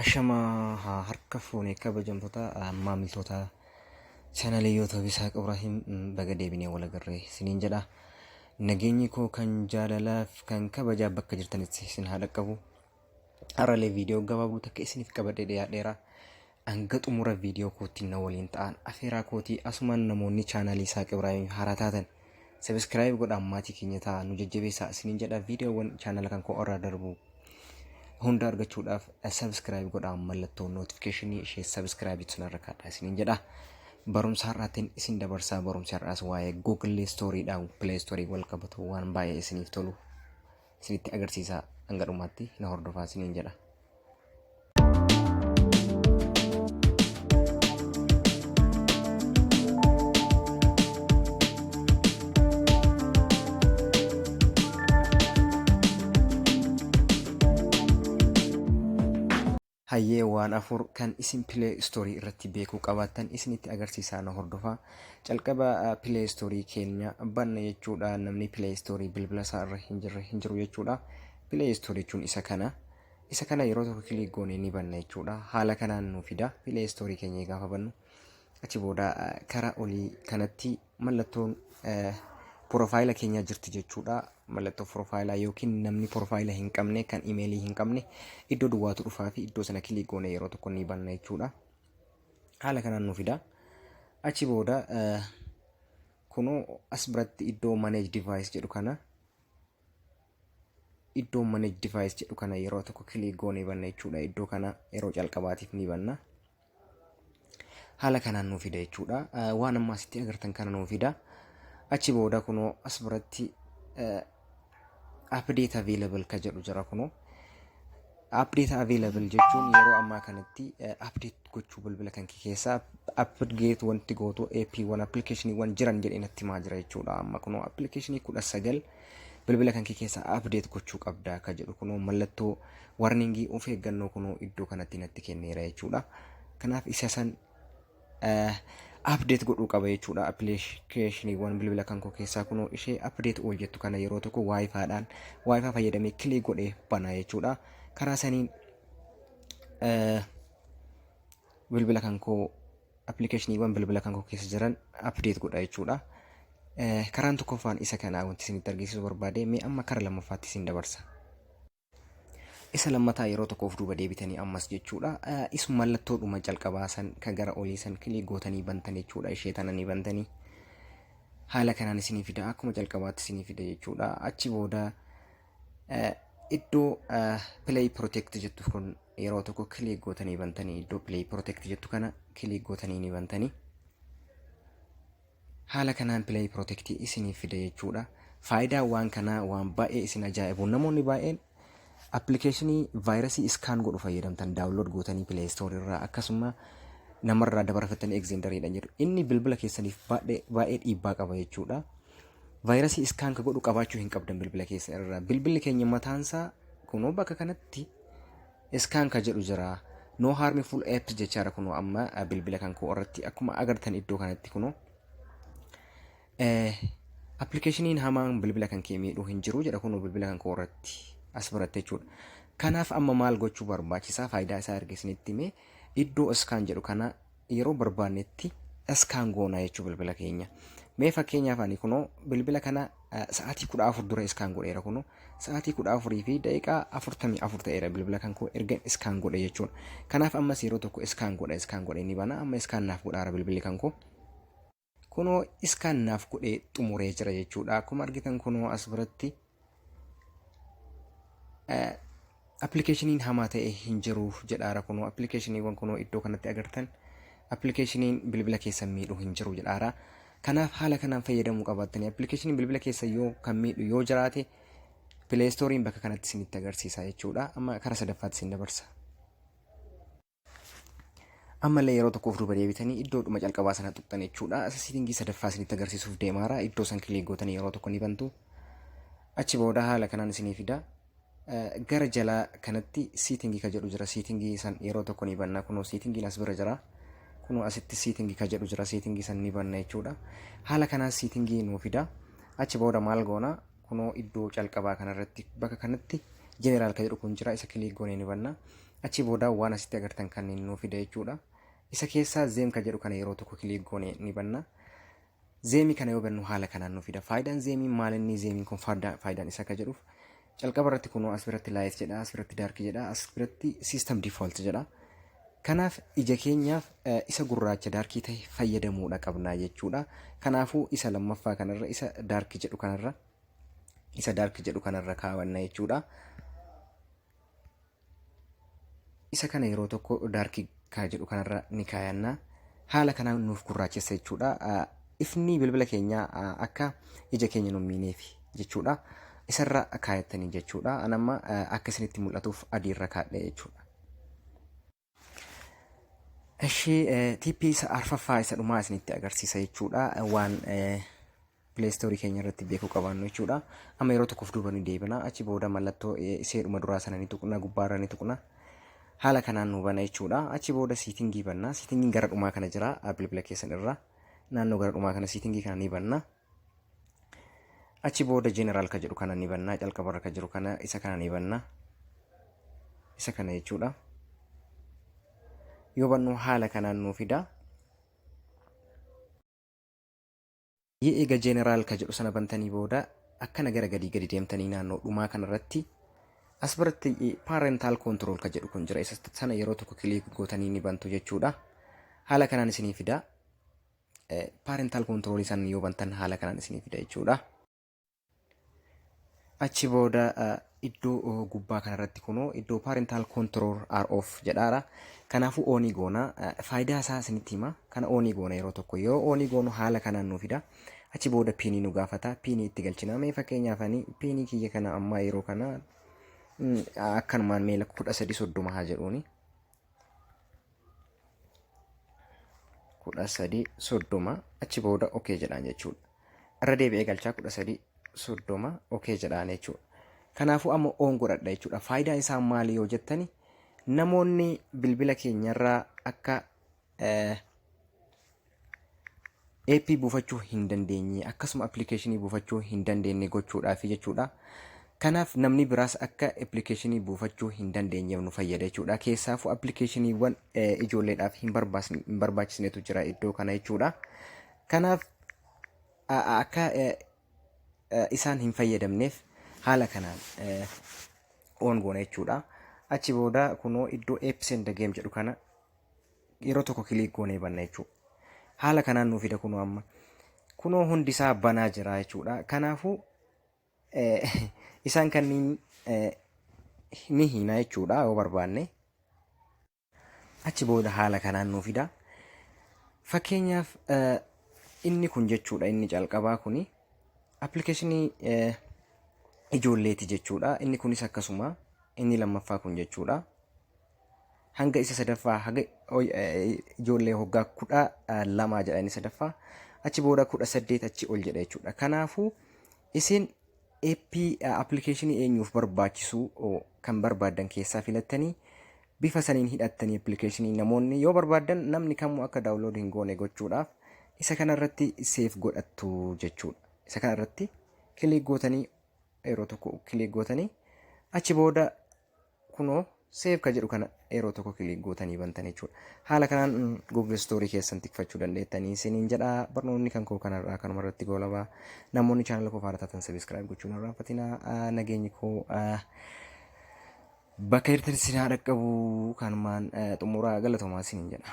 Ashamaa harka fuune, kabajamtoota maamiltoota chaanalii YouTube Isaaq Ibraahim, baga deebinee wal agarree isiniin jedha. Nageenyi koo kan jaalalaaf kan kabajaa bakka jirtanitti isin haa dhaqqabu. Har'alee viidiyoo gabaabduu takka isiniif qabadhee dhiyaadheera. Hanga xumura viidiyoo kootti na waliin ta'an afeeraa kootii. Asumaan namoonni chaanalii Isaaq Ibraahim haaraa taatan subscribe godhaa, maatii keenya ta'a, nu jajjabeessaa isiniin jedha. Viidiyoowwan chaanala kan koo irraa darbu hunda argachuudhaaf subscribe godhaa, mallattoo notificationii ishee subscribe jettu sanarra kaadhaa isiniin jedha. Barumsa har'aatiin isin dabarsaa. Barumsi har'aas waa'ee Google Storyidha. Play Store wal qabatu waan baay'ee isiniif tolu isinitti agarsiisaa, hanga dhumaatti na hordofaa isiniin jedha. Hayyee, waan afur kan isin Play Store irratti beekuu qabaattan isinitti agarsiisaa, na hordofaa. Calqaba Play Store keenya banna jechuudha. Namni Play Store bilbila isaa irra hin jirre hin jiru jechuudha. Play Store jechuun isa kana. Isa kana yeroo tokko click goone ni banna jechuudha. Haala kanaan nu fida. Play Store keenya gaafa bannu, achi booda karaa olii kanatti mallattoon porofaayila keenyaa jirti jechuudha. Mallattoo porofaayilaa yookiin namni porofaayila hin qabne, kan imeelii hin qabne, iddoo duwwaatu dhufaa fi iddoo sana click goone yeroo tokko ni banna jechuudha. Haala kanaan nu fida. Achi booda kunoo as biratti iddoo manage device jedhu kana, iddoo manage device jedhu kana yeroo tokko click goonee banna jechuudha. Iddoo kana yeroo calqabaatiif ni banna. Haala kanaan nuu fida jechuudha. Waan amma asitti agartan kana nuu fida. Achi booda kunoo as biratti update available ka jedhu jira kunoo. Update available jechuun yeroo ammaa kanatti update gochuu bilbila kan kee keessaa update wanti gootu AP'wwan, appilikeeshiniiwwan jiran jedhee natti himaa jira jechuudha. Amma kunoo appilikeeshinii 19 bilbila kan kee keessaa update gochuu qabda ka jedhu kunoo mallattoo warningii of eeggannoo kunoo iddoo kanatti natti kenneera jechuudha. Kanaaf isa san update godhuu qaba jechuudha. Appilikeeshiniiwwan bilbila kan koo keessaa kunoo ishee update all jettu kana yeroo tokko WiFi'dhaan, WiFi fayyadamee click godhee bana jechuudha. Karaa saniin bilbila kan koo, appilikeeshiniiwwan bilbila kan koo keessa jiran update godha jechuudha. Karaan tokkoffaan isa kana wanti isinitti argisiisuu barbaade. Mee amma kara lammaffaatti isin dabarsa. Isa lammataa yeroo tokko of duuba deebitanii ammas jechuudha. Isu mallattoodhuma calqabaa san kan gara olii san click gootanii bantan jechuudha. Ishee tana ni bantanii. Haala kanaan isinii fida, akkuma calqabaatti isinii fida jechuudha. Achi booda iddoo Play Protect jettu kun yeroo tokko click gootanii bantanii, iddoo Play Protect jettu kana click gootanii ni bantanii. Haala kanaan Play Protect isiniif fida jechuudha. Faayidaan waan kanaa waan baay'ee isin ajaa'ibu. Namoonni baay'een appilikeeshinii vaayirasii scan godhu fayyadamtan, download gootanii Play Store irraa, akkasuma namarraa dabarfattanii Xenderiidhaan jedhu. Inni bilbila keessaniif baay'ee baay'ee dhiibbaa qaba jechuudha. Vaayirasii scan ka godhu qabaachuu hin qabdan bilbila keessa irraa. Bilbilli keenya mataansaa kunoo bakka kanatti scan ka jedhu jira. No harmful apps jechaadha. Kunoo amma bilbila kan koo irratti akkuma agartan iddoo kanatti kunoo appilikeeshiniin hamaan bilbila kan kee miidhuu hin jiru jedha, kunoo bilbila kan koo irratti as biratti jechuudha. Kanaaf amma maal gochuu barbaachisaa? Faayidaa isaa erga isinitti himee, iddoo scan jedhu kana yeroo barbaannetti scan goonaa jechuu bilbila keenya. Mee fakkeenyaaf ani kunoo bilbila kana sa'aatii 14 dura scan godheera. Kunoo sa'aatii 14:44 ta'eera bilbila kan koo erga scan godhe jechuudha. Kanaaf ammas yeroo tokko scan godha, scan godhe ni bana. Amma scan naaf godhaara bilbilli kan koo. Kunoo scan naaf godhee xumuree jira jechuudha. Akkuma argitan kunoo as biratti appilikeeshiniin hamaa ta'e hin jiru jedhaara. Kunoo appilikeeshiniiwwan kunoo iddoo kanatti agartan, appilikeeshiniin bilbila keessan miidhu hin jiru jedhaara. Kanaaf haala kanaan fayyadamuu qabaattanii, appilikeeshiniin bilbila keessa yoo kan miidhu yoo jiraate, Play Storeiin bakka kanatti isinitti agarsiisa jechuudha. Amma kara sadaffaatti isin dabarsa. Ammallee yeroo tokkoof duuba deebitanii iddoodhuma calqabaa sana tuqxan jechuudha. Isa settingii sadaffaa isinitti agarsiisuuf deemaara. Iddoo san click gootanii yeroo tokko ni bantu. Achi booda haala kanaan isinii fida. Gara jalaa kanatti settingii ka jedhu jira. Settingii san yeroo tokko ni banna. Kunoo settingiin as bira jira. Kunoo asitti settingii ka jedhu jira. Settingii san ni banna jechuudha. Haala kanaan settingii nuu fida. Achi booda maal goona? Kunoo iddoo calqabaa kanarratti bakka kanatti general ka jedhu kun jira. Isa click goonee ni banna. Achi booda waan asitti agartan kanneen nuu fida jechuudha. Isa keessaa theme ka jedhu kana yeroo tokko click goone ni banna. Theme kana yoo bannu haala kanaan nu fida. Faayidaan theme maal inni, themeiin kun faayidaan isa akka jedhuuf, calqaba irratti kunoo as biratti light jedha, as biratti dark jedha, as biratti system default jedha. Kanaaf ija keenyaaf isa gurraacha dark ta'e fayyadamuudha qabna jechuudha. Kanaafuu isa lammaffaa kanarra, isa dark jedhu kanarra, isa dark jedhu kanarra kaawwanna jechuudha. Isa kana yeroo tokko dark ka jedhu kanarra ni kaayanna. Haala kanaan nuuf gurraachessa jechuudha. Ifni bilbila keenyaa akka ija keenya nu miineef jechuudha. Isarra kaayattanii jechuudha. An amma akka isinitti mul'atuuf adiirra kaadhe jechuudha. Ishee tip isa arfaffaa, isa dhumaa isinitti agarsiisa jechuudha. Waan Play Store keenya irratti beekuu qabaannu jechuudha. Amma yeroo tokkoof duuba ni deebina. Achi booda mallattoo ishee dhuma duraa sana ni tuqna, gubbaarra ni tuqna. Haala kanaan nu bana jechuudha. Achi booda setting banna. Settingiin gara dhumaa kana jira bilbila keessan irra. Naannoo gara dhumaa kana setting kana ni banna. Achi booda general ka jedhu kana ni banna. Calqabarra ka jiru kana, isa kana ni banna. Isa kana jechuudha. Yoo bannu haala kanaan nuu fida. Eega general ka jedhu sana bantanii booda akkana gara gadii gadi deemtanii naannoo dhumaa kanarratti as biratti parental control ka jedhu kun jira. Isa sana yeroo tokko click gootanii ni bantu jechuudha. Haala kanaan isinii fida. Parental control sana yoo bantan haala kanaan isinii fida jechuudha. Achi booda iddoo gubbaa kanarratti kunoo iddoo parental control are off jedhaara. Kanaafuu on goona. Faayidaa isaa isinitti hima. Kana on goona yeroo tokko. Yoo on goonu haala kanaan nu fida. Achi booda PIN nu gaafata. PIN itti galchina. Mee fakkeenyaaf ani PIN kiyya kana ammaa yeroo kana akkanumaan meela 1330 haa jedhuuni. 1330, achi booda okay jedhaan jechuudha. Irra deebi'ee galchaa, 1330, okay jedhaan jechuudha. Kanaafuu amma on godhadha jechuudha. Faayidaan isaa maali yoo jettani, namoonni bilbila keenyarraa akka app buufachuu hin dandeenye, akkasuma application buufachuu hin dandeenye gochuudhaaf jechuudha. Kanaaf namni biraas akka application buufachuu hin dandeenyeef nu fayyada jechuudha. Keessaafuu applicationiiwwan ijoolleedhaaf hin barbaachisnetu jira iddoo kana jechuudha. Kanaaf akka isaan hin fayyadamneef haala kanaan on goona jechuudha. Achi booda kunoo iddoo apps and game jedhu kana yeroo tokko click goonee banna jechuudha. Haala kanaan nuu fida kunoo amma. Kunoo hundi isaa banaa jira jechuudha. Kanaafuu isaan kanneen ni hiina jechuudha yoo barbaanne. Achi booda haala kanaan nuu fida. Fakkeenyaaf inni kun jechuudha, inni calqabaa kuni application ijoolleeti jechuudha. Inni kunis akkasuma, inni lammaffaa kun jechuudha. Hanga isa sadaffaa, haga ijoollee waggaa 12 jedha inni sadaffaa. Achi booda 18 achi ol jedha jechuudha. Kanaafuu isin app application eenyuuf barbaachisu kan barbaaddan keessaa filattanii bifa saniin hidhattanii, application namoonni yoo barbaaddan namni kamuu akka download hin goone gochuudhaaf isa kanarratti save godhattu jechuudha. Isa kanarratti click gootanii, yeroo tokko click gootanii, achi booda kunoo save ka jedhu kana yeroo tokko click gootanii bantan jechuudha. Haala kanaan Google Store keessan tikfachuu dandeettanii isiniin jedha. Barnoonni kan koo kanarraa kanuma irratti goolabaa. Namoonni channel koo faana taatan subscribe gochuun hin irraanfatinaa. Nageenyi koo bakka jirtan isin haa dhaqqabu, kanumaan xumuraa, galatoomaa isiniin jedha.